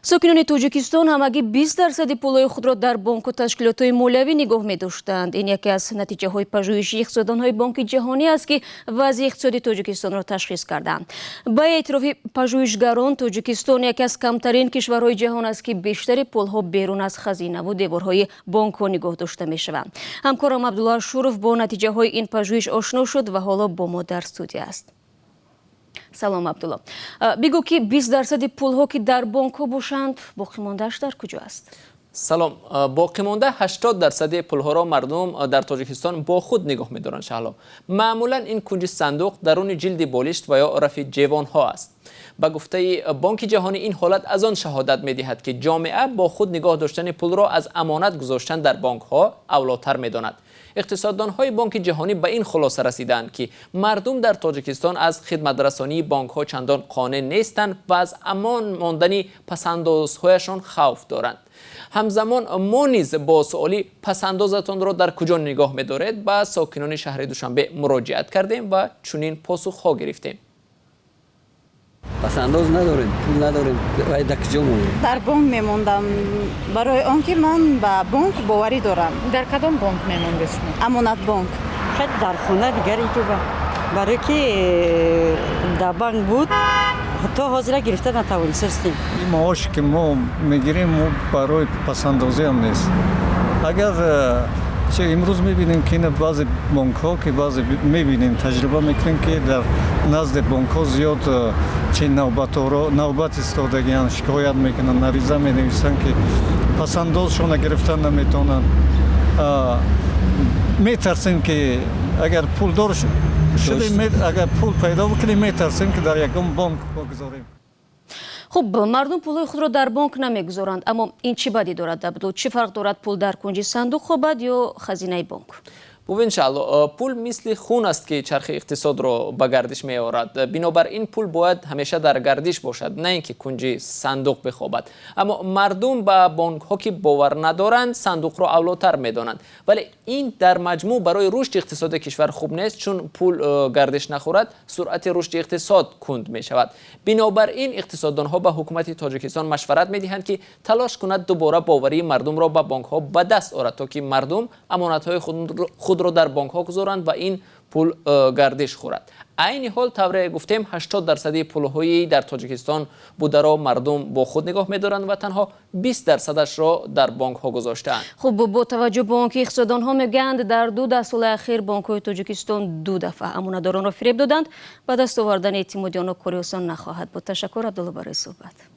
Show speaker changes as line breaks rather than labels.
Сокинони Тоҷикистон ҳамагӣ 20 дарсади пулҳои худро дар бонку ташкилотҳои молиявӣ нигоҳ медоштанд. Ин яке аз натиҷаҳои пажӯҳиши иқтисоддонҳои Бонки Ҷаҳонӣ аст, ки вазъи иқтисоди Тоҷикистонро ташхис карданд. Ба эътирофи пажӯҳишгарон, Тоҷикистон яке аз камтарин кишварҳои ҷаҳон аст, ки бештари пулҳо берун аз хазинаву деворҳои бонкҳо нигоҳ дошта мешаванд. Ҳамкорам Абдулло Ашуров бо натиҷаҳои ин пажӯҳиш ошно шуд ва ҳоло бо мо дар студия аст. Салом, Абдулло. Бигӯ, ки 20 дарсади пулҳо, ки дар бонкҳо бошанд, боқимондааш дар куҷо аст?
Салом. Боқимонда 80 дарсади пулҳоро мардум дар Тоҷикистон бо худ нигоҳ медоранд, Шаҳло. Маъмулан ин кунҷи сандуқ, даруни ҷилди болишт ва ё рафи ҷевонҳо аст. Ба гуфтаи Бонки Ҷаҳонӣ, ин ҳолат аз он шаҳодат медиҳад, ки ҷомеа бо худ нигоҳ доштани пулро аз амонат гузоштан дар бонкҳо авлотар медонад. Иқтисоддонҳои Бонки Ҷаҳонӣ ба ин хулоса расидаанд, ки мардум дар Тоҷикистон аз хидматрасонии бонкҳо чандон қонеъ нестанд ва аз амон мондани пасандозҳояшон хавф доранд. Ҳамзамон мо низ бо суоли «Пасандозатонро дар куҷо нигоҳ медоред?» ба сокинони шаҳри Душанбе муроҷиат кардем ва чунин посухҳо гирифтем.
Пасандоз надорем, пул надорем, дар куҷо монем?
Дар бонк мемондам, барои он ки ман ба бонк боварӣ дорам.
Дар кадом бонк мемондед шумо?
Амонатбонк.
Хел дар хона, дигар инҷо, барое ки дар банк буд, то ҳозира гирифта натавонистем.
Маоше ки мо мегирем, барои пасандозиам нест. Агар че имрӯз мебинем, ки ина баъзе бонкҳо, ки баъзе мебинем, таҷриба мекунем, ки дар назди бонкҳо зиёд чи навбаторо навбат истодагианд, шикоят мекунанд, ариза менависанд, ки пасандозшона гирифтан наметавонанд. Метарсем, ки агар пулдор шудем, агар пул пайдо бикунем, метарсем, ки дар ягон бонк богузорем.
Хуб, мардум пулҳои худро дар бонк намегузоранд, аммо ин чӣ бадӣ дорад, Абдул? Чӣ фарқ дорад, пул дар кунҷи сандуқ хобад ё хазинаи бонк?
Бубин, Шаҳло, пул мисли хун аст, ки чархи иқтисодро ба гардиш меорад. Бинобар ин пул бояд ҳамеша дар гардиш бошад, на ин ки кунҷи сандуқ бихобад. Аммо мардум ба бонкҳо ки бовар надоранд, сандуқро авлотар медонанд. Вале ин дар маҷмӯъ барои рушди иқтисоди кишвар хуб нест, чун пул гардиш нахӯрад, суръати рушди иқтисод кунд мешавад. Бинобар ин иқтисоддонҳо ба ҳукумати Тоҷикистон машварат медиҳанд, ки талош кунад дубора боварии мардумро ба бонкҳо ба даст орад, то ки мардум амонатҳои худро дар бонкҳо гузоранд ва ин пул гардиш хӯрад. Айни ҳол, тавре гуфтем, 80 дарсади пулҳои дар Тоҷикистон бударо мардум бо худ нигоҳ медоранд ва танҳо 20 дарсадашро дар бонкҳо гузоштаанд.
Хуб, бо таваҷҷӯҳ ба он ки иқтисоддонҳо мегӯянд, дар 2 даҳсолаи ахир бонкҳои Тоҷикистон ду дафъа амонатдоронро фиреб доданд, ба даст овардани эътимоди онҳо кори осон нахоҳад буд. Ташаккур, Абдулло, барои суҳбат.